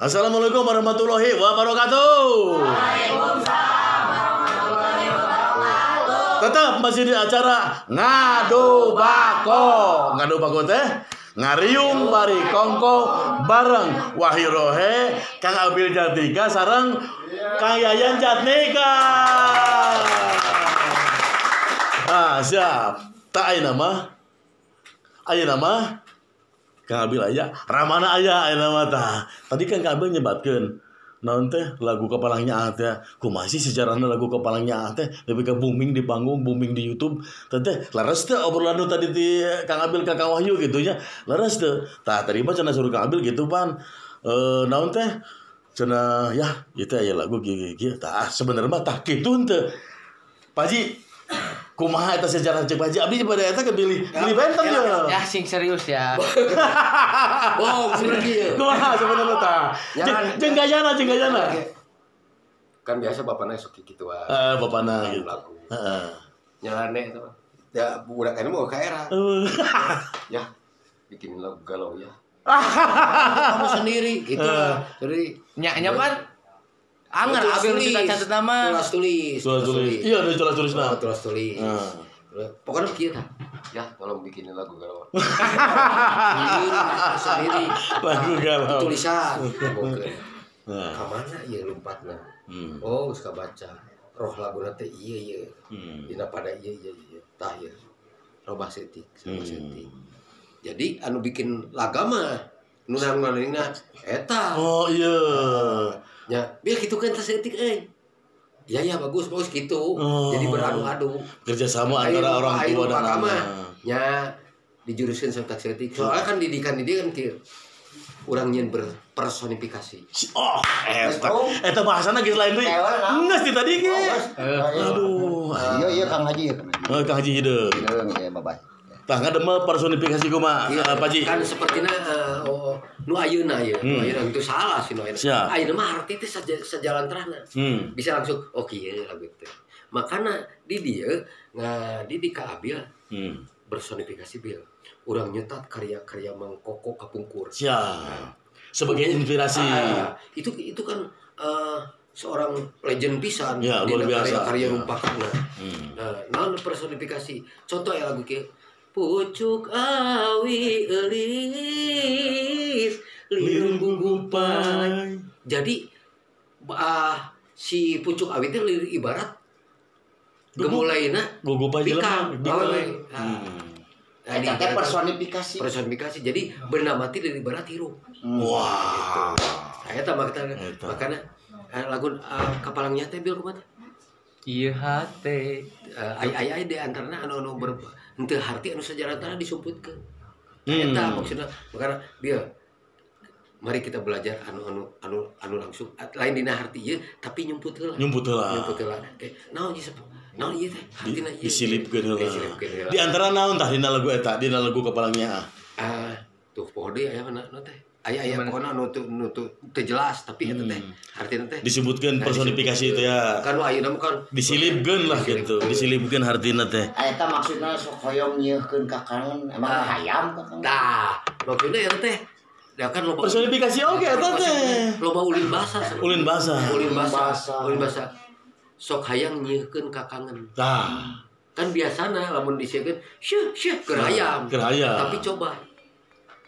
Assalamualaikum warahmatullahi wabarakatuh. Waalaikumsalam warahmatullahi wabarakatuh. Tetap masih di acara Ngadu Bako. Ngadu Bako teh ngariung bari kongko bareng Wahyu Rohe, Kang Abil Jatnika sareng Kang Yayan Jatnika. Ah, siap. Tak ayeuna mah. Ayeuna mah Kang Abil aya, Ramana aya ayeuna mah tah. Tadi kan Kang Abil nyebatkeun naon teh lagu Kapalang Nyaah teh. Kumaha sih sejarahna lagu Kapalang Nyaah teh lebih ke booming di panggung, booming di YouTube. Teh teh leres teh obrolan nu tadi ti Kang Abil ka Kang Wahyu gitu nya. Leres teh. Tah tadi mah cenah suruh Kang Abil gitu pan. Naon teh cenah ya ieu teh aya lagu kieu kieu. Tah sebenarnya mah tah kitu henteu. Pak Haji, kumaha eta sejarah cek Pak Haji? Abdi pada eta ke bilih benten ya. Ya sing serius ya. Wow, sebenarnya. Kumaha sebenarnya tah? Jeung gayana, jeung gayana. Kan biasa bapana sok kitu wae. Heeh, bapana gitu. Lagu. Heeh. Nyalane eta mah. Ya budak ini mau ke era. Ya, bikin lagu galau ya. Kamu sendiri gitu. Jadi nya pan anger Abil kita catat nama. Tulis tulis. Tulis tulis. Iya, ada tulis tulis nah. Tulis tulis. Pokoknya begitu. Ya, tolong bikinin lagu galau. Sendiri. Lagu galau. Tulisan. Ka mana ieu lompatna? Oh, geus kabaca. Roh laguna teh ieu ieu. Dina pada ieu ieu ieu. Tah ieu. Robah setik, robah setik. Jadi anu bikin laga mah nu nang-nangna eta. Oh iya. Ya, biar gitu kan tersetik euy. Ya ya bagus bagus gitu. Oh. Jadi beradu-adu. Kerjasama antara orang tua dan anak. Ya dijuruskeun sama setik. Soalnya kan didikan di dia kan kieu. Urang nyeun berpersonifikasi. Oh, eta. Eta bahasana geus lain deui. Geus di tadi ge. Aduh. Iya iya Kang Haji. Oh, Kang Haji hideung. Hideung ya babah. Tah ngademel personifikasi kumaha Pak Haji? Kan sepertina nu ayeuna ieu. Ayeuna itu salah sih nu ayeuna. Ayeuna mah arti teh sajalan terahna. Bisa langsung oh kieu lagu teh. Makana di dieu ngadidik ka Abil bersonifikasi bil. Urang nyetat karya-karya Mang Koko kapungkur. Siap. Sebagai inspirasi. Itu kan seorang legend pisan ya, luar biasa. Karya-karya rumpakna. Nah, naon personifikasi? Contoh ya lagu kieu. Pucuk awi eulis lirung gugupai. Jadi si pucuk awi teh ibarat gemulaina gugupai jelema. Eta teh personifikasi. Personifikasi. Jadi benda mati dari ibarat hirup. Wah. Eta makana lagu Kapalang Nyaah teh bil kumaha teh? Ieu hate. Ai di antarana anu anu henteu harti anu sejarah tanah disumputkeun. Eta maksudna makana bil mari kita belajar anu anu anu anu langsung lain dina harti ieu tapi nyumput heula. Nyumput heula. Nyumput heula. Naon ieu naon ieu teh hartina ieu. Disilipkeun heula. Di antara naon tah dina lagu eta, dina lagu Kapalang Nyaah? Tuh poho deui aya mana teh. Aya pokona nu teu jelas tapi eta teh hartina teh disebutkeun personifikasi itu ya. Kan nu ayeuna mah kan disilipkeun lah gitu, disilipkeun hartina teh. Eta maksudna sok hoyong nyeuhkeun ka kangen, emang hayam ka kangen. Tah, maksudna eta teh da kan loba personifikasi oge eta teh. Loba ulin basa. Ulin basa. Ulin basa. Ulin basa. Sok hayang nyeuhkeun ka kangen. Tah. Kan biasana lamun disiekeun syeuh syeuh keur hayam. Keur hayam. Tapi coba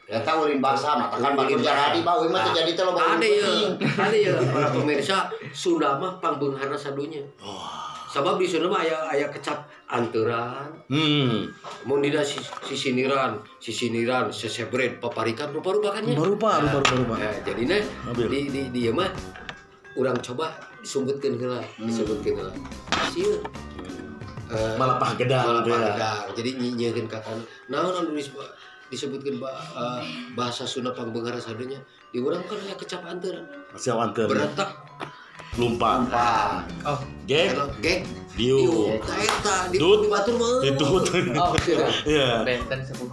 Eta ulin basa mah kan batur jaradi bae mah teu jadi teh loba ulin. Ade ya para pemirsa Sunda mah pangbeungharna sadunya. Sabab di Sunda mah aya kecap anteuran. Mun dina sisiniran, sisiniran, sesebret, paparikan rupa-rupa kan nya. Rupa. Jadina di dieu mah urang coba disumputkeun heula, disebutkeun heula. Sieun. Malapah gedang. Jadi nyieun ka kan. Naon anu disebutkan bahasa Sunda pangbeunghar sadunya di urang kan aya kecap anteuran. Kecap anteuran. Beretak Lumpat. Oh, gek. Gek. Diuk. Eta di Dut. batur mah. Ditut. Oh, Iya. Benten sepuh.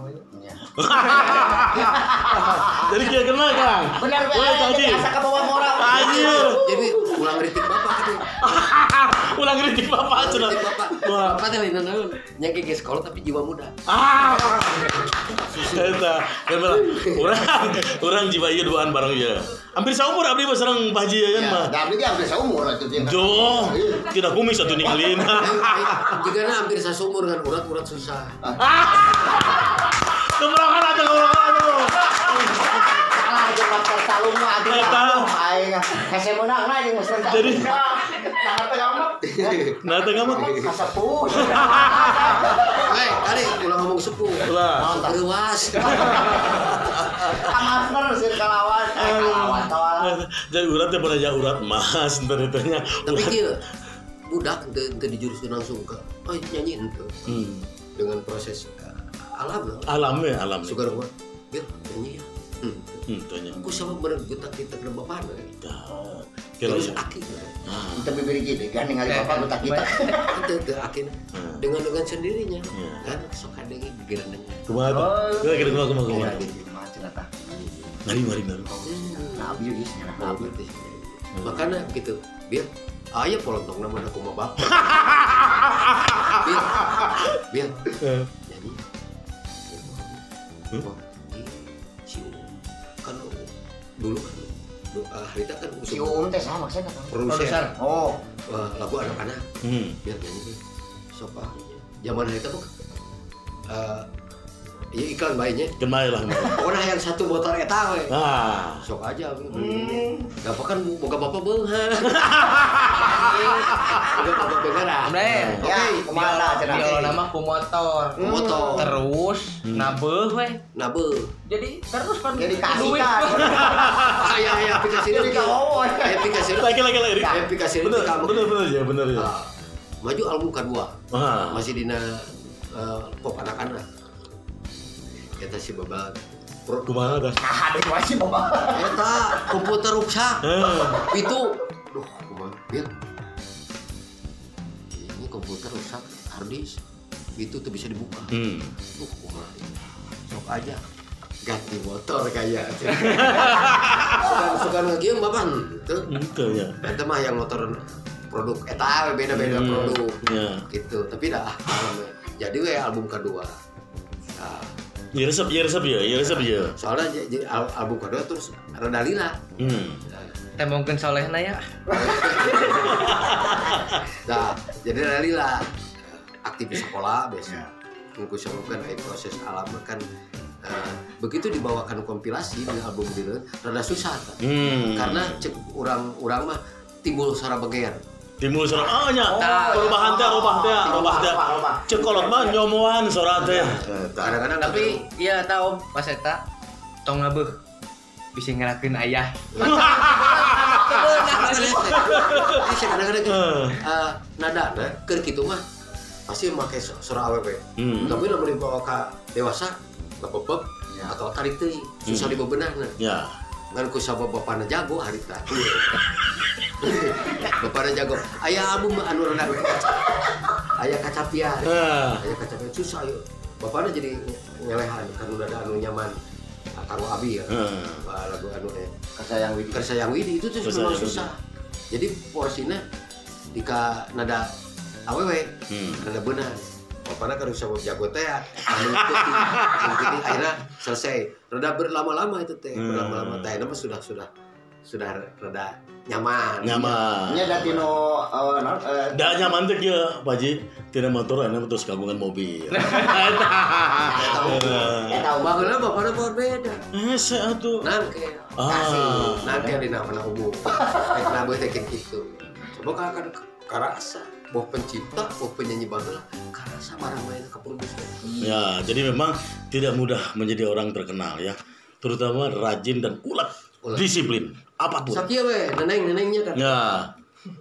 Jadi kieu kenal Kang. Benar Boleh Kang Ji. Asa ka bawa moral. Anjir. Jadi ulang kritik bapak aduh. Ulang kritik bapak cenah. Kritik bapak. Bapak teh lain naon. Nya ge sekolah tapi jiwa muda. Ah. Eta, kan urang jiwa ieu duaan bareng ieu. Hampir saumur abdi mah sareng Pak Haji Yayan mah. Da abdi ge hampir saumur atuh jeung. Joh, tidak kumis atuh ningalin. Jigana hampir sasumur kan urat-urat susah. Kemerakan atuh, kemerakan atuh. Salah jeung master salung mah atuh. Aing hese meunang na jeung master salung. Jadi nah teh gamek. Nah teh gamek. Kasepuh. Hei, kali ulah ngomong sepuh. Ulah. Reuas. Kamaster sir kalawan, kalawan tawala. Jadi urat teh pada urat emas entar teh nya. Tapi kieu budak teu dijuruskeun langsung ke oh nyanyi henteu. Dengan proses alam. Alamnya, alam. Sugar gua, Bil, nyanyi ya. Tanya. Ku sama bener getak di tekan bapak. Terus aki. Itu bibir gini kan ningali bapak getak-getak. Itu aki. Dengan sendirinya. Kan sok kadenge pikiranna. Kumaha tah? Kira kumaha. Kumaha tah. Ngari. Nah, abdi geus nya abdi. Makana gitu, Bil. Aya polontongna mah kumaha bapak. Bil. Nyanyi. Si kan dulu kan harita kan si Uum teh sama maksudnya kan produser. Oh, lagu anak-anak. Biar nyanyi sok ah. Zaman harita mah ya iklan baiknya. Kemai lah. Pokoknya yang satu motor eta we. Ah. Sok aja beli. Bapak kan boga bapak beunghar. Boga bapak beunghar ah. Oke, kumaha cenah. Diolo nama ku motor. Motor. Terus nabeuh we. Nabeuh. Jadi terus kan jadi kasihkan. Aya aplikasi jadi kawowo. Aplikasi. Lagi. Aplikasi Bener ya. Maju album kedua. Masih dina pop anak-anak. Eta si babak kumaha tah? Nah, deui wae si babak. Eta komputer rusak. Itu duh kumaha ya. Ini komputer rusak, harddisk itu tuh bisa dibuka. Duh kumaha. Sok aja ganti motor kayak. Suka lagi yang bapak henteu. Henteu ya. Eta mah yang motor produk eta beda-beda produk. Ya. Gitu. Tapi dah jadi we album kedua. Nah, ya resep ya. Soalnya jadi album kedua terus rada lila. Teh mungkin solehna ya. Nah, jadi rada lila. Aktif di sekolah biasa. Mungkin kan proses alam kan begitu dibawakan kompilasi di album dulu rada susah kan. Karena cek urang-urang mah timbul suara beger. Timbul Timbul suara oh nya. Perubahan teh, robah teh. Cek kolot mah nyomoan suara teh. Kadang-kadang tapi iya tahu pas eta tong ngabeuh bisa ngerakeun ayah. Ini kadang-kadang nada nah keur kitu mah pasti make suara awewe. Tapi lamun dibawa ka dewasa ngepepep atau tarik teuing susah dibebenahna. Ya. Ngan ku sabab bapana jago harita. Bapana jago. Aya album anu rada aya kacapian. Aya kacapian susah yeuh. Bapana jadi ngelehan kan udah ada anu nyaman. Kanggo abi ya. Lagu anu Kersayang Widi. Kersayang Widi itu tuh memang susah. Jadi porsinya dika nada awewe, nada beunang. Bapana kan usah jago teh, mengikuti akhirnya selesai. Rada berlama-lama itu teh, berlama-lama teh, nama sudah rada nyaman. Nyaman. Nya da tino da nyaman teh kieu, Pak Ji, tina motor ayeuna terus kagungan mobil. Eta baheula bapana berbeda. Hese atuh. Nangke. Nangke dina mana hubung. Rek nabeuh teh kitu. Coba kan karasa. Boh pencipta, boh penyanyi baheula, karasa barang main ke produser. Ya, jadi memang tidak mudah menjadi orang terkenal ya. Terutama rajin dan ulet, disiplin, apapun. Sakieu we, neneng-nenengnya kan. Ya.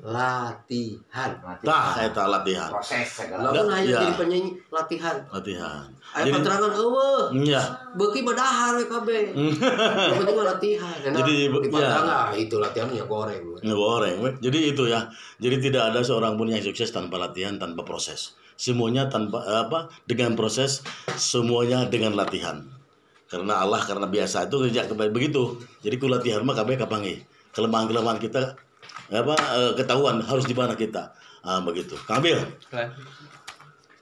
Latihan. Tah eta latihan. Proses segala. Lamun aya jadi penyanyi latihan. Latihan. Aya keterangan eueuh. Iya. Beuki mah dahar we kabeh. Yang penting mah latihan. Jadi dipandang itu latihannya goreng. Goreng. Jadi itu ya. Jadi tidak ada seorang pun yang sukses tanpa latihan, tanpa proses. Semuanya tanpa apa? Dengan proses, semuanya dengan latihan. Karena Allah, karena biasa itu kerja begitu. Jadi ku latihan mah kabeh kapanggih. Kelemahan-kelemahan kita apa ketahuan harus di mana kita. Ah begitu. Kang Abil.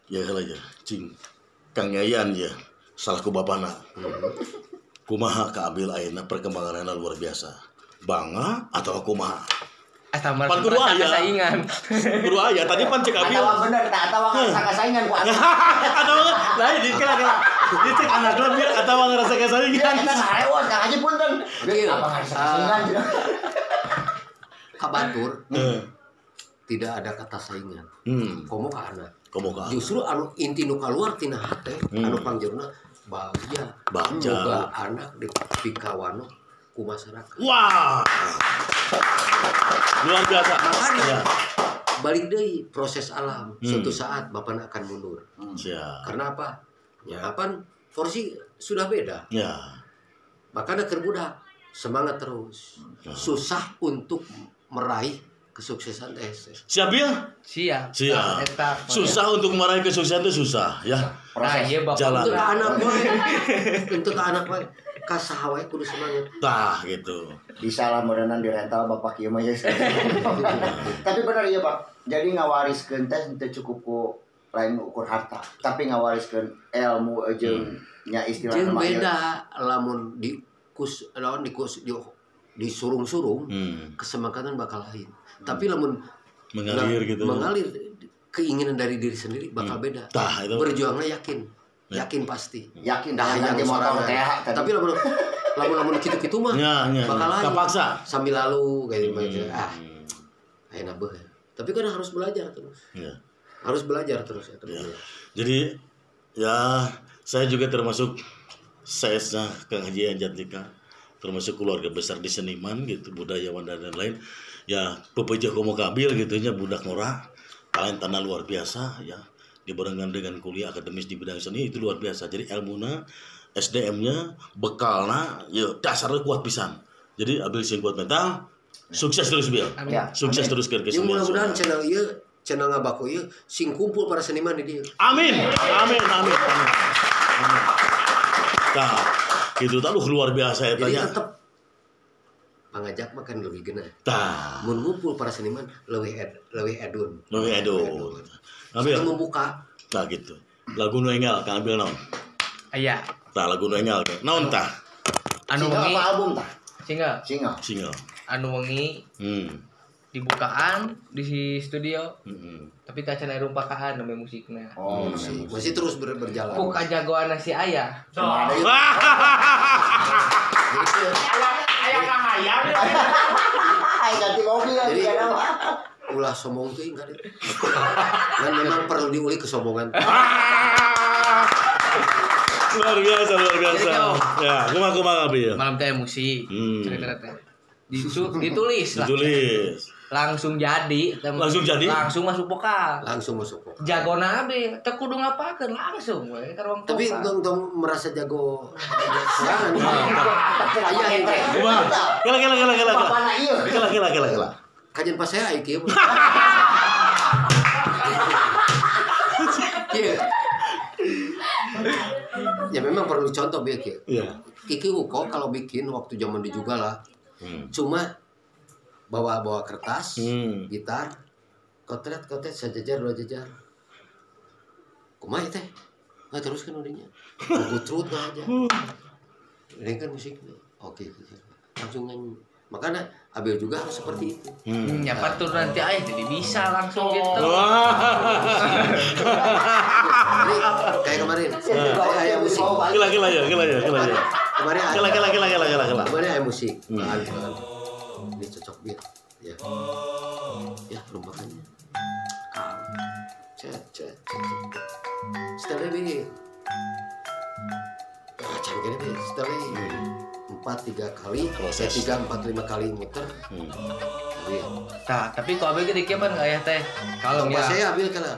Ya kalau ya, cing. Kang Yayan ya, salah ku bapana. Kumaha Kang Abil ayeuna perkembanganna luar biasa. Bangga atau kumaha? Pan kudu aya saingan. Kudu aya tadi pan cek Abil. Atawa bener tak atawa ngarasa kasaingan ku Abil. Atawa lain di kela-kela. Di cek anak lebih atawa ngarasa kasaingan. Eta sarewot Kang Haji punten. Apa ngarasa kasaingan? Kabatur. Tidak ada kata saingan. Komo ka anak. Komo ka. Justru anu inti nu kaluar tina hate anu pangjeruna bagja. Boga anak dipikawano ku masyarakat. Wah. Luar biasa. Makanya ya. Balik deui proses alam. Suatu saat bapak akan mundur. Siap. Karena apa? Ya apaan porsi sudah beda. Ya. Makanya keur budak semangat terus. Susah untuk meraih kesuksesan teh. Siap ya? Siap. Siap. Susah untuk meraih kesuksesan itu susah ya. Proses. Nah, iya, bapak. Jalan. Untuk anak wae. Untuk anak wae. Kasaha wae kudu semangat. Tah gitu. Bisa lah meureunan di rental bapak kieu mah ya. Tapi benar ya, Pak. Jadi ngawariskeun teh teu cukup ku lain ukur harta, tapi ngawariskeun ilmu jeung nya istilah jeung beda lamun di kus lawan di kus di disurung-surung kesemangatan bakal lain. Tapi lamun mengalir gitu. Mengalir keinginan dari diri sendiri bakal beda. Tah, itu. Berjuangnya yakin. Yakin pasti. Yakin dah yang motor teh. Tapi lamun lamun kitu-kitu mah bakal lain. Terpaksa. Sambil lalu kayak gitu. Ah. Ayeuna beuh. Tapi kan harus belajar terus. Ya. Harus belajar terus ya, ya. Jadi ya saya juga termasuk saya Kang Haji Jatnika, termasuk keluarga besar di seniman gitu, budayawan dan lain-lain. Ya pepejah komo kabil gitu nya budak ngora, talentana luar biasa ya. Dibarengan dengan kuliah akademis di bidang seni itu luar biasa. Jadi ilmuna, SDM-nya, bekalna, ya dasarnya kuat pisan. Jadi Abil sing kuat mental, sukses terus Bil. Ya. Sukses Amin. Terus ke ya, mudah-mudahan channel ieu, channel Ngabaku ieu sing kumpul para seniman di dieu. Amin. Amin, amin, amin. Amin. Tah, gitu tah luar biasa eta nya. Jadi tetep pangajak mah kan leuwih geunah. Tah. Mun ngumpul para seniman leuwih edun. Leuwih edun. Ambil. Membuka. Tah gitu. Lagu nu enggal Kang Abil naon? Aya. Tah lagu nu enggal naon tah? Anu wengi apa album tah? Single. Single. Single. Anu wengi. Dibukaan di studio. Tapi tak cenah rumpakaan namanya musikna. Oh, masih terus berjalan. Ku kajagoan si ayah. Ayah kahayang. Ayah ganti mobil jadi ulah sombong teuing kan. Dan memang perlu diuli kesombongan. Luar biasa, luar biasa. Ya, kumaha Bil. Malam teh musik. Cerita teh. Ditulis lah. Ditulis. Langsung jadi. Langsung jadi? Langsung masuk vokal. Langsung masuk vokal. Jagona Abil, teu kudu ngapakeun langsung we ka ruang vokal. Tapi tong merasa jago sorangan. Aya teh. Kumaha? Kela kela kela kela. Bapana ieu. Kela kela kela kela. Kajian pas saya aya kieu. Kieu. Ya memang perlu contoh bieu kieu. Iya. Kiki Uko kalau bikin waktu zaman di juga lah. Cuma bawa-bawa kertas, gitar, kotret-kotret sejajar dua jajar. Kumaha teh? Nggak terus kan udinya. Gutrut aja. Ini kan musiknya. Oke, langsung nyanyi. Makanya Abil juga harus seperti itu. Ya patut nanti ayah jadi bisa langsung gitu. Jadi kayak kemarin, kayak musik. Gila gila ya, gila ya, gila ya. Kemarin gila gila gila gila gila gila. Kemarin ayah musik. Ini cocok bir, ya. Ya rumpakannya. Cet cet cet. Setelnya begini. Cangkirnya begini. Setelnya 4-3 kali, 3, 4, 5 kali muter. Tah, tapi ku Abil ge dikieu pan ayah teh. Kalem ya. Saya Abil kana.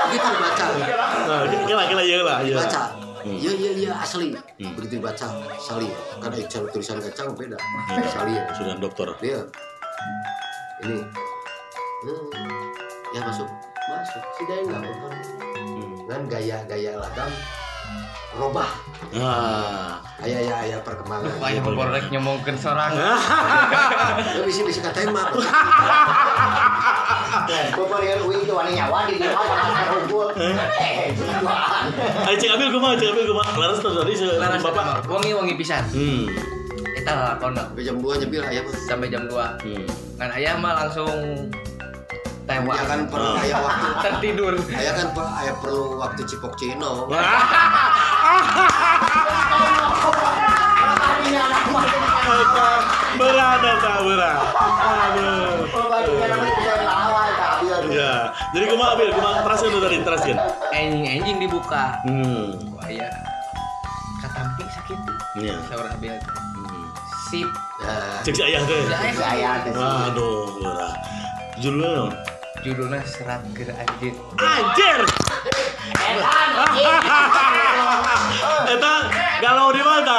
Begitu baca. Nah, kira-kira ieu lah, ieu. Baca. Iya asli. Begitu dibaca, salir. Karena tulisan kacang beda. Salir. Sudah dokter. Iya. Ini. Ya masuk. Masuk. Si Daeng enggak nonton. Dengan gaya-gaya lagam robah. Nah, aya perkembangan. Wah, borek nyomongkeun sorang. Ya bisa katema. Pemberian uing itu wani nyawa di dia mah unggul. Ayo cek Abil kumaha, Laras tadi bapak wangi-wangi pisan. Eta lalakonna. Sampai jam 2 nyebil ayah mah. Sampai jam 2. Kan ayah mah langsung tewas. Ya kan perlu ayah waktu tertidur. Ayah kan ayah perlu waktu cipok cino. Berat tak berat. Aduh. Ya, jadi kumaha Abil, kumaha teraskeun tuh tadi, teraskeun. Enjing dibuka. Wah ya. Katampi sakit. Iya. Saur Abil. Sip. Cek si ayah teh. Si ayah teh. Aduh, berat. Judulnya dong? Judulnya Serat Keur Anjeun. Anjir. Eta galau di mana?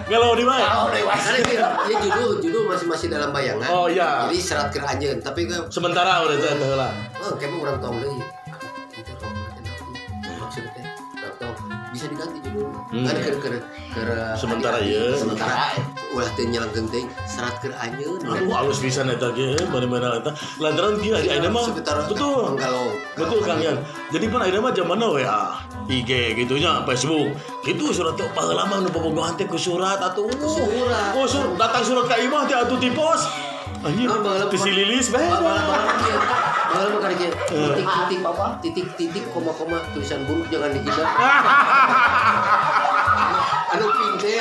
Galau di mana? Ya judul masih dalam bayangan. Oh iya. Jadi Serat Keur Anjeun, tapi kan sementara udah teh heula. Oh, kayaknya urang tong deui. Itu rok maksudnya teh tong bisa diganti judulnya. Kan keur sementara ya. Sementara ulah teu nyelengkeun teuing Serat Keur Anjeun. Aduh alus pisan eta ge, mana-mana eta. Lantaran kieu ari ayeuna mah betul. Betul Kang Yan. Jadi pan ayeuna mah zamanna WA, IG gitunya, Facebook. Gitu surat teh baheula mah nu bobogohan teh ku surat atuh. Surat. Oh, datang surat ka imah teh atuh di pos. Anjir, ti lilis bae. Baheula mah kieu. Titik titik titik koma koma tulisan buruk jangan dihina. Anu pinte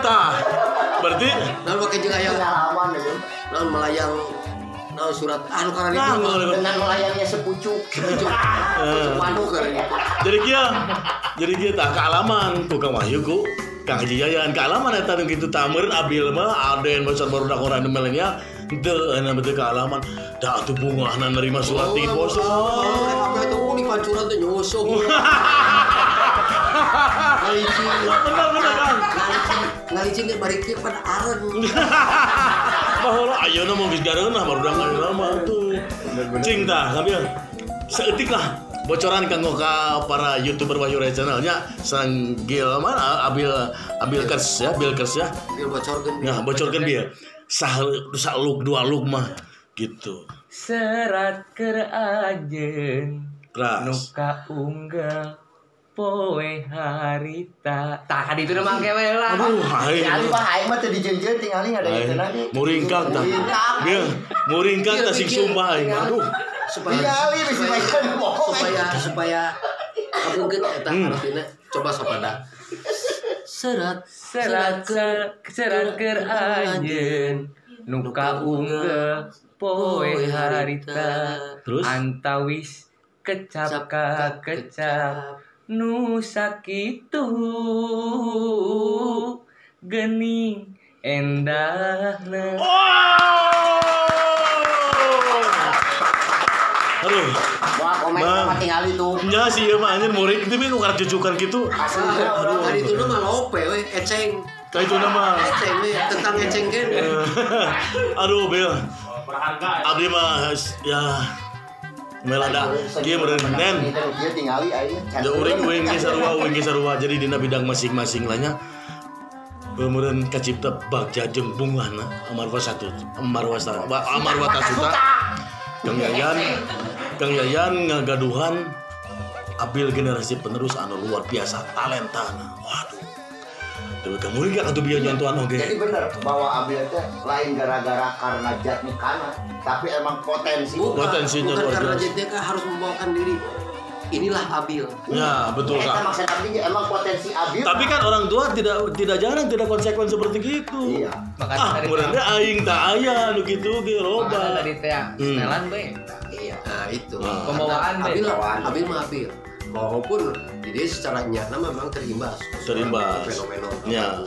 tah. Berarti naon make jeung aya pengalaman ya. Naon melayang naon surat anu karena itu dengan melayangnya sepucuk. Sepucuk manuk karena itu. Jadi kieu tah kaalaman ku Kang Wahyu ku Kang Haji Yayan kaalaman eta nu kitu tah meureun Abil mah aden besar barudak urang milenial henteu anu betul kaalaman da atuh bungahna nerima surat di pos. Oh, eta di pancuran teh nyosok. Ngalicin. Bener Kang. Ngalicin ge bari kieu pan aren. Baheula ayeuna mah geus gareunah barudak ayeuna mah tuh. Cing tah sambil saeutik lah bocoran kanggo ka para YouTuber Wahyu Ray Channel nya sareng Gil mana Abil Kers ya, Bil Kers ya. Bil bocorkeun. Nah, bocorkeun bieu. Sah luk dua luk mah gitu. Serat Keur Anjeun. Nu kaunggal poe harita. Tah ka ditu mah ke we lah. Aduh, aing. Tinggali mah aing mah teu dijeunjeun tingali ngada itu lagi. Muringkak tah. Bieu, muringkak tah sing sumpah aing. Aduh. Supaya kabungkeun eta artina coba sopada. Serat serat serat keur anjeun nu kaunggal poe harita. Terus antawis kecap ka kecap nu sakitu gening endahna. Aduh. Wah, komen mah tingali tuh. Nya sih ieu mah anjeun murid teh ku karep cucukan kitu. Aduh, tadi itu mah lope we, eceng. Ka itu mah. Eceng we, tentang eceng kan. Aduh, Bil. Berharga. Abdi mah ya melada kieu meureun nen. Kieu tingali aing. Ya uring ge sarua, uing ge sarua. Jadi dina bidang masing-masing lah nya. Meureun kacipta bagja jeung bungahna Amarwa satu, Amarwa Tasuta. Kang Yayan ngagaduhan Abil generasi penerus anu luar biasa talentana. Waduh. Dewe kamu gak atuh bieu nyontohan oge. Jadi bener bahwa Abil teh lain gara-gara karena jatmikana, tapi emang potensi. Potensinya bukan karena jatmika harus membawakan diri. Inilah Abil. Ya, betul Kak. Maksud Abil emang potensi Abil. Tapi kan orang tua tidak jarang tidak konsekuen seperti gitu. Iya. Makanya meureun aing tak aya nu kitu ge loba. Tadi teh setelan we. Iya, nah itu. Pembawaan Abil, Abil mah Abil. Walaupun di Di dia secara nyata memang terimbas. Terimbas. Fenomena. Ya.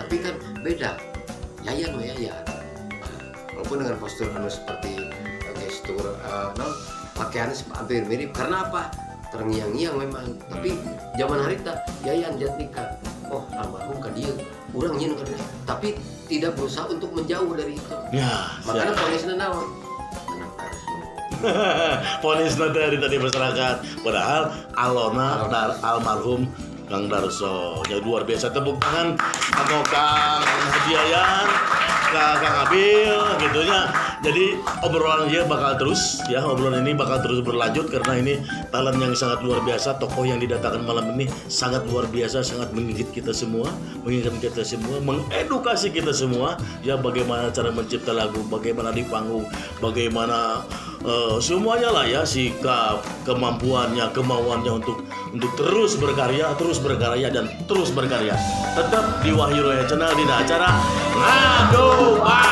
Tapi kan beda. Yayan mah Yayan. Walaupun dengan postur anu seperti gestur pakaiannya hampir mirip karena apa? Terngiang-ngiang memang. Tapi zaman harita Yayan Jatnika, oh almarhum ka dieu, urang nyieun ka dieu. Tapi tidak berusaha untuk menjauh dari itu. Ya, makanya vonisna naon? Anak Darso. Vonisna teh dari tadi masyarakat. Padahal alona dar almarhum Kang Darso. Ya luar biasa, tepuk tangan atau Kang Yayan, Kang Abil gitu ya. Jadi obrolan dia bakal terus ya, obrolan ini bakal terus berlanjut karena ini talent yang sangat luar biasa, tokoh yang didatangkan malam ini sangat luar biasa, sangat menggigit kita semua, mengingatkan kita semua, mengedukasi kita semua ya, bagaimana cara mencipta lagu, bagaimana di panggung, bagaimana semuanya lah ya, sikap, kemampuannya, kemauannya untuk terus berkarya, terus berkarya dan terus berkarya. Tetap di Wahyu Roya Channel di acara Ngadu Batur.